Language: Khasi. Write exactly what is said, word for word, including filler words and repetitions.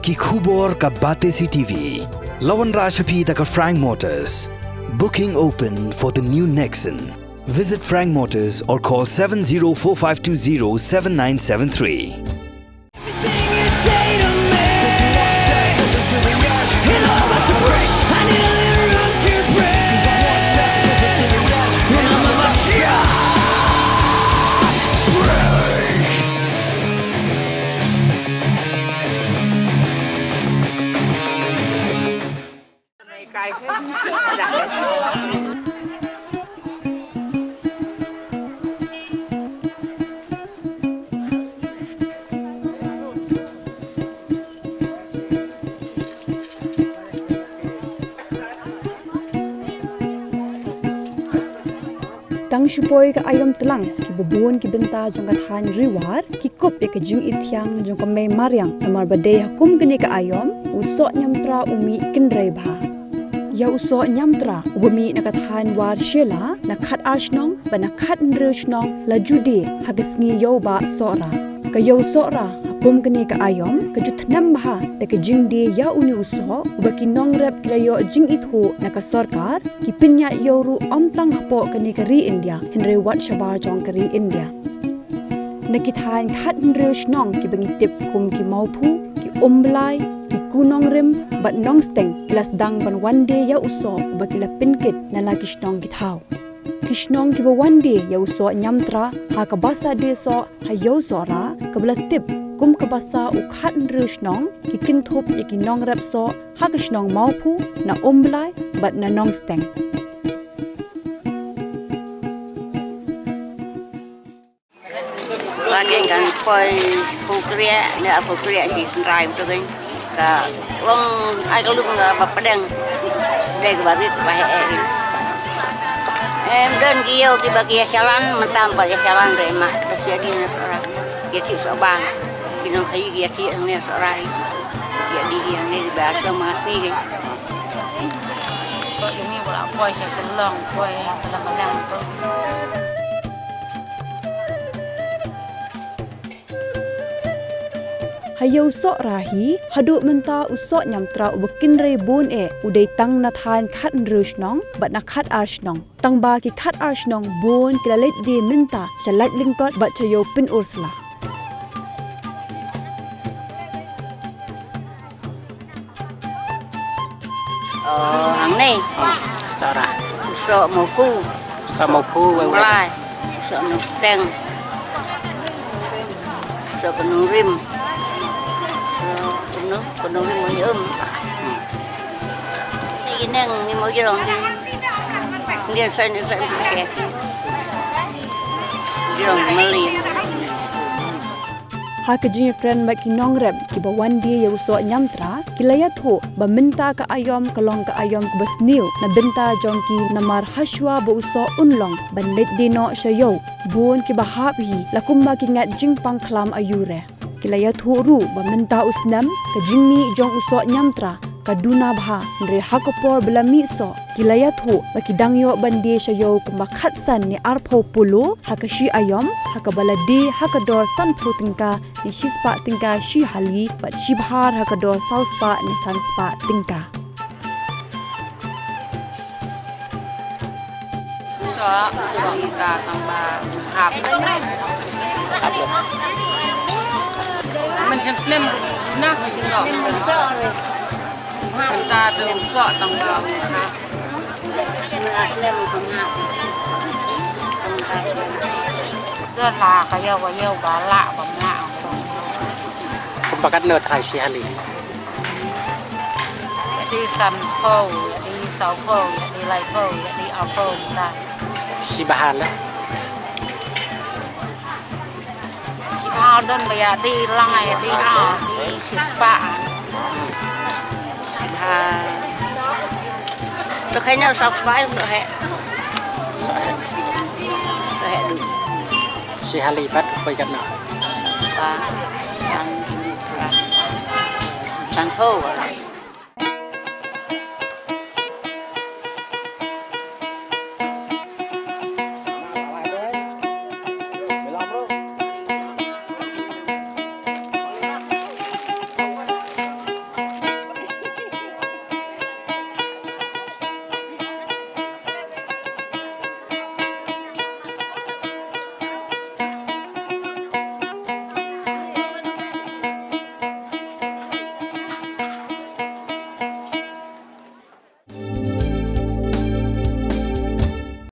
Ki khubor ka Batesi T V. La wanrah sha phi da ka Frank Motors. Booking open for the new Nexon. Visit Frank Motors or call seven zero four five two zero seven nine seven three. Tang shu poi ka aïom tlang, kiba bun ki bynta jong ka thaiñ Ri War ki kup ïa ka jingithiang jong ka mei mariang, namar ba dei ha kum kane ka aïom u soh niamtra u mih kynrei bha. Ïa u soh niamtra uba mih na ka thaiñ War Shella, na khat ar shnong bad na khat hynriew shnong la ju die ha ka sngi Ïewbah Sohra. Ka Ïew Sohra ha kum kane ka aïom ka ju thnem bha da ka jingdie ïa une u soh, uba ki nongrep ki la ïoh jingithuh na ka sorkar, ki pynïaid ïew ruh ym tang hapoh kane ka ri India, hynrei wat shabar jong ka ri India. Na ki thaiñ khat hynriew shnong kiba ngi tip kum ki Mawphu, ki Umblai, ki Kunongrim bad Nongsteng, ki la sdang ban wan die ïa u soh uba ki la pynkit na la ki shnong ki thaw. Ki shnong kiba wan die ïa u soh niamtra ha ka basa die soh ha Ïew Sohra, kaba la tip kum ka basa u khat hynriew shnong, ki kynthup ïa ki nongrep soh ha ka shnong Mawphu, na Umblai bad na Nongsteng. Ba kein kan poi pukriah, ne pukriah shi sendrai betul kan. Ka long ai ka lum ka ba pedang. Dei ka barit ba he eh. Em don ki ïew kiba ki ïa shalan, mynta ba ïa shalan re ma, ta sia ki ne sora. Ki ïa thi soh bang. Ki nongkhaïi ki ïa thi ne sora. Ki ïa di ki ne ba song ma sngi kan. Soh jong ngi ba la poi sha Shillong, poi ka lang ka lang tu. Ha Ïew Sohra hi, haduh mynta u soh niamtra uba kynrei bun eh u dei tang na thaiñ khat hynriew shnong bad na khat ar shnong. Tang ba ki khat ar shnong bun ki la leit die mynta sha Laitlyngkot bad sha Ïew Pynursla. Oh, hangne. Sohra. Soh Mawphu. Soh Mawphu, wei, wei. Mawlai. Soh Nongsteng. Soh Kunongrim. Soh Kunong, Kunongrim, wei, um. Hmm. Ni neng ni mo jrong ni. Ni sa ni sa ni se. Jrong mali. Ha ka jingïakren bad ki nongrep kiba wan die ïa u soh niamtra, ki la ïathuh ba mynta ka aïom ka long ka aïom kaba sniew na bynta jong ki, namar hashwa ba u soh un long ban leit die noh sha ïew, bun kiba hap hi la kumba ki ngat jingpang khlam aïu re. Ki la ïathuh ruh ba mynta u snem ka jingmih jong u soh niamtra ka duna bha, hynrei ha ka por ba la mih soh, ki la ïathuh ba ki dang ïoh ban die sha ïew kumba khatsan ne arphew polo ha ka shi aïom, ha kaba la die ha ka dor sanphew tyngka ne shispah tyngka shi hali, bad shibhar ha ka dor sawspah ne sanspah tyngka. Soh, soh mynta tang ba hap. Mynshem snem na soh. Mynta tu soh tang ba hap. Mynta snem tang hap. Dah la ka ïew ka ïew ba la ba ma. Kumba katno thai shi hali. Ïa dei sanphew, ïa dei sawphew, ïa dei laiphew, ïa dei arphew, ta. Shi bha la. Shi bha don ba ïa dei lang, ïa dei a, dei shispah. Shi bha. To khaina sawspah, soh heh. Soh heh. Soh heh du. Shi hali pat poi katno. Ba. San. Sanphew.